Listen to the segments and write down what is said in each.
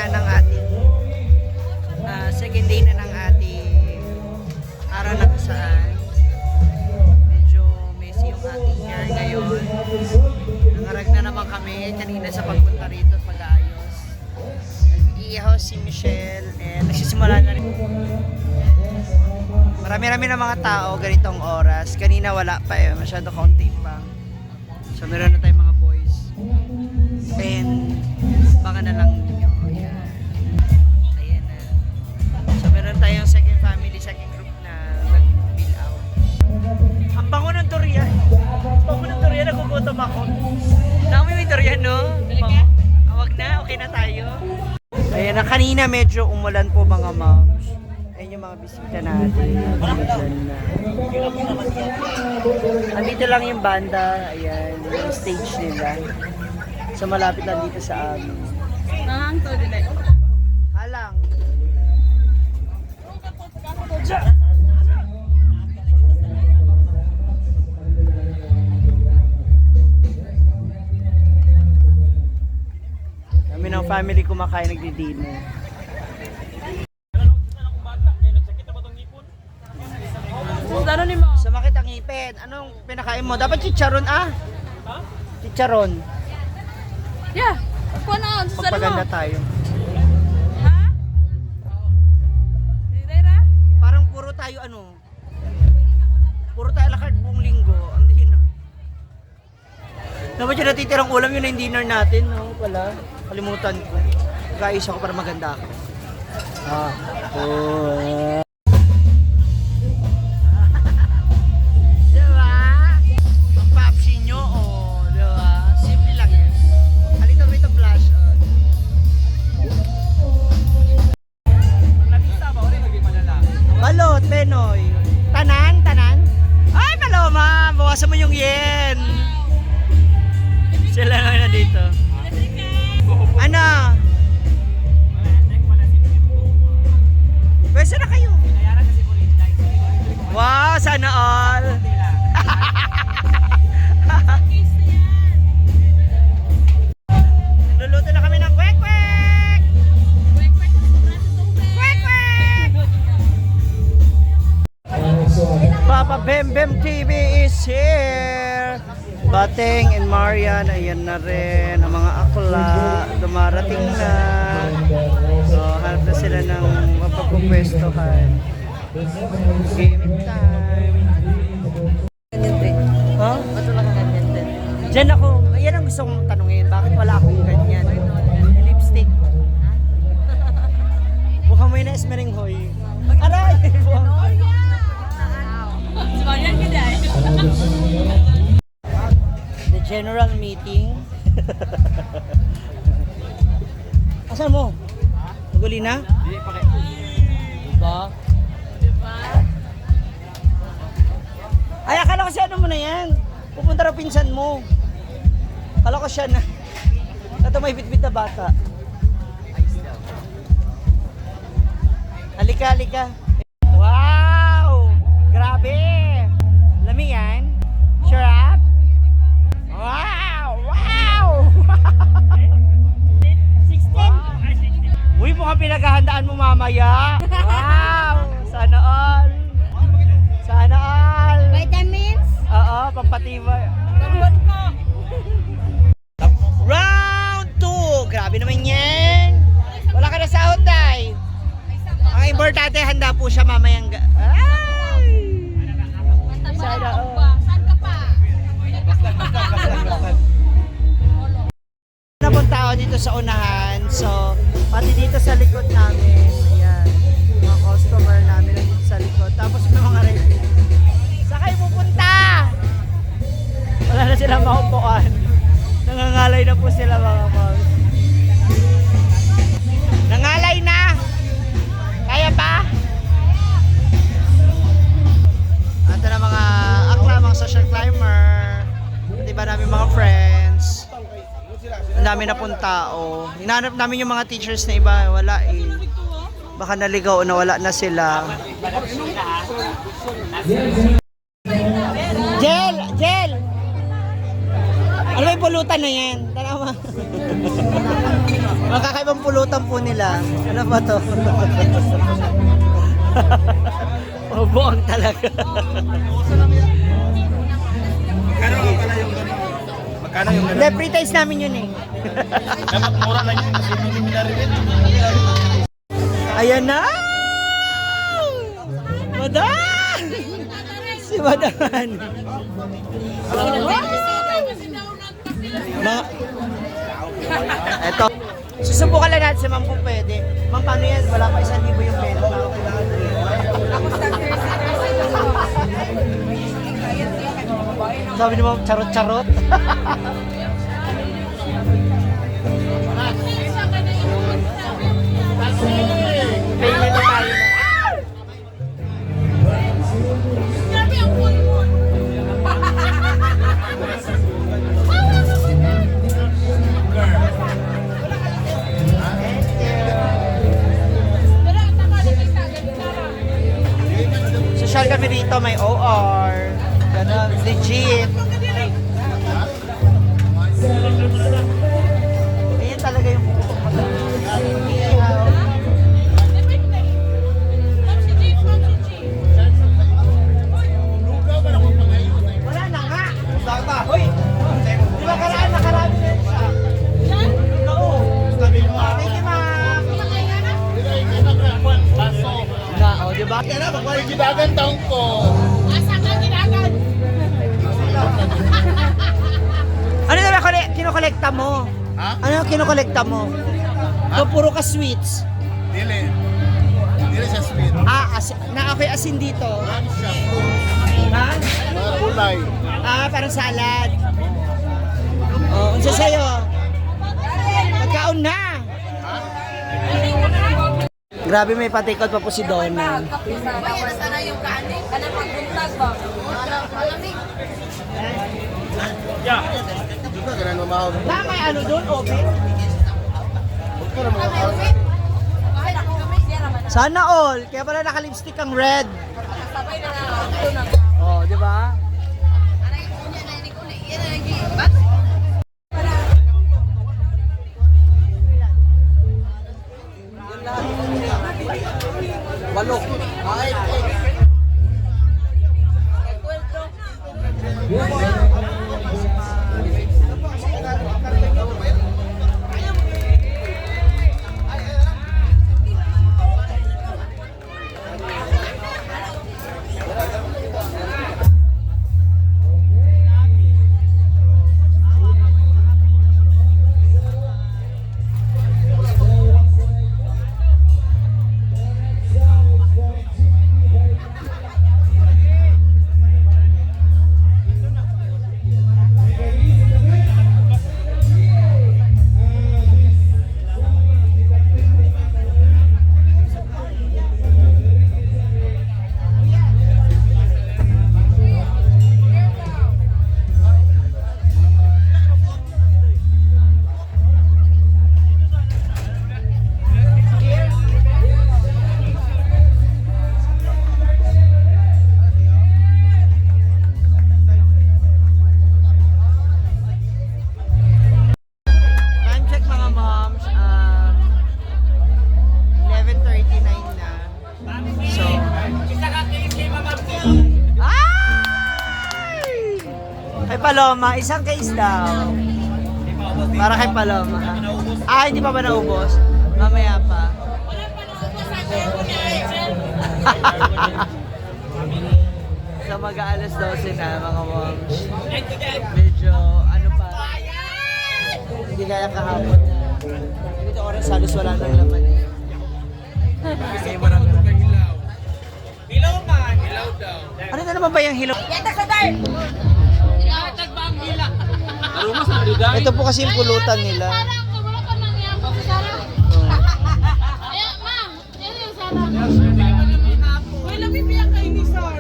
na ng ating second day na ng ating araw na kung saan medyo messy yung ating hair ngayon. Nangarag na naman kami kanina sa pagpunta rito at pag-aayos. Nag-iihaw si Michelle and nagsisimula na rin. Marami-rami na mga tao ganitong oras. Kanina wala pa eh, masyado kaunti pa. So meron na tayong mga boys. And baka na lang ninyo. Ayan. Ayan na. So meron tayong second family, second group na nag-bill out. Ang bango ng durian. Ang bango ng durian, nagugutom ako. Naamoy mo yung durian, no? Bango. Ah, wag na, okay na tayo. Ayan na, kanina medyo umulan po, mga moms. Ayan yung mga bisita natin. Umulan na. Andito lang yung banda. Ayan, yung stage nila. So malapit lang dito sa amin. Nang to dili. Halang. Kami ng family kumakain, nagdi-dinner. Ano ni mo? Sumakit ang ngipin. Anong pinakain mo? Dapat chicharon ah. Chicharon. Yeah. Kuha na sa mo. Pagpaganda tayo. Ha? Dili ra? Parang puro tayo ano. Puro tayo alakad buong linggo. Ang din. Dapat yung natitirang ulam, yun na yung dinner natin. No? Wala. Kalimutan ko. Guys, ako para maganda ako. Ah. Oh. Diba? Ang papsi nyo, oh. Diba? Simple lang yan. A little bit of blush on. Balot, Penoy. Tanan, tanan. Ay, Paloma! Bawasan mo yung yen. Sila na dito. Ano? Pwesa na kayo. Wow, sana all. Luluto na kami ng kwek-kwek! Kwek-kwek! Papa Bem Bem TV is here! Bateng and Marian, ayan na rin. Ang mga akla, dumarating na. So, hanap na sila ng mapagpupwestohan. Game time. Huh? Ba't wala ka ganyan din? Diyan ako, ayan ang gusto kong tanungin. Bakit wala akong ganyan? Lipstick. Mukhang may na-smearing hoy. Aray! Si Marian ka dai. The general meeting. Asan mo? Naguli na? Diba? Ay, akala ko si ano mo na yan. Pupunta raw pinsan mo. Akala ko siya na. Ito may bitbit na bata. Halika, halika. Wow! Grabe! Lami yan? Sure up? Wow! Wow! 16! Uy, mukhang pinaghahandaan mo mamaya. Wow! Sana all! Sana all! Vitamins? Oo, pampatibay. Dalwan ko. Round 2! Grabe naman yan! Wala ka na sahod, Day! Ang importante, handa po siya mamayang... Ay! Sana all. Saan ka pa? Na pong tao dito sa unahan. So, pati dito sa likod namin. Ayan. Mga customer namin nandito sa likod. Tapos may mga ready. Saan kayo pupunta? Wala na silang maupuan. Nangangalay na po sila, mga moms. Nangalay na! Kaya pa? Ito na mga akla, mga social climber. At iba namin mga friends. Ang dami na pong tao. Hinanap namin yung mga teachers na iba. Wala eh. Baka naligaw o nawala na sila. Jel! Jel! Ano ba yung pulutan na yan? Tara ma. Mga kakaibang pulutan po nila. Ano ba to? Oboang talaga. Magkano nga pala yung gano'n? Magkano yung Hindi, free taste namin yun eh. Dapat mura lang yun kasi hindi mo narinig. Ayan na! Madam! Si Madam. Ma Eto. Susubukan lang natin si ma'am kung pwede. Ma'am, paano yan? Wala pa 1,000 yung pera. Sabi ni ma'am, charot-charot. Payment na tayo. Grabe ang pulmon. Pero ang tama na may sabi, Social kami rito, may OR. Ganon, legit. Ayan talaga yung puputok mo talaga. Wala na nga. Hoy, di ba karaan, nakarami na yun siya. Oo. Thank you, ma'am. Na, oh, di ba? Gidagan taong ko. Ano na ba kinokolekta mo? Ha? Ano yung kinokolekta mo? So, puro ka sweets. Dili. Dili siya sweet. Ah, as, na okay asin dito. Ano siya? Fruit. Ha? Mga gulay. Ah, parang salad. Oh, unsa sa'yo? Pagkaon na. Grabe, may patikot pa po si Donna. Sana yung kanin. Kanang pagbuntag ba? Na may ano doon, open? Sana all. Kaya pala naka-lipstick ang red. Sabay na na. Oh, di ba? Walo. Time check, mga moms. 11:39 na. So, Ay! Kay Paloma, isang case daw. Para kay Paloma. Ah, hindi pa ba naubos? Mamaya pa. So mag-aalas 12 na, mga moms. Medyo ano pa. Hindi kaya kahapon na. Ganito oras halos wala nang laman eh. Hilaw man. Hilaw daw. Ano na naman ba yung hilaw? Ito po kasi yung pulutan nila. Sarah, wala ka nang yakap si Sarah. Ayan, ma'am. Yan yung Sarah. Uy, nabibiyak kayo ni Sar.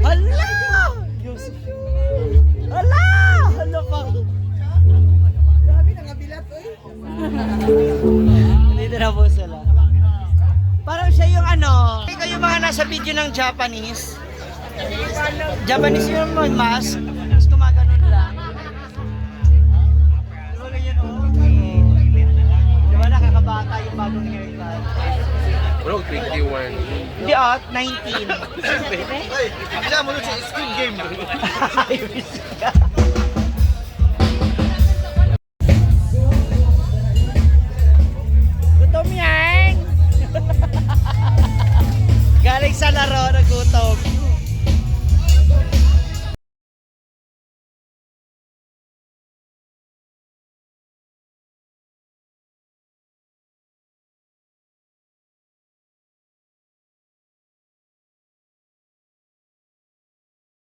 Hala! Diyos. Hala! Hala pa. Grabe, nangabilat, oy. Siya yung ano. Ikaw yung mga nasa video ng Japanese. Japanese yung may mask. Tapos gumaganon lang. Di ba ganyan, oh? Di ba nakakabata yung bagong haircut? Bro, 21. Hindi ah, 19. Ay, isa mo sa Squid Game. Ay,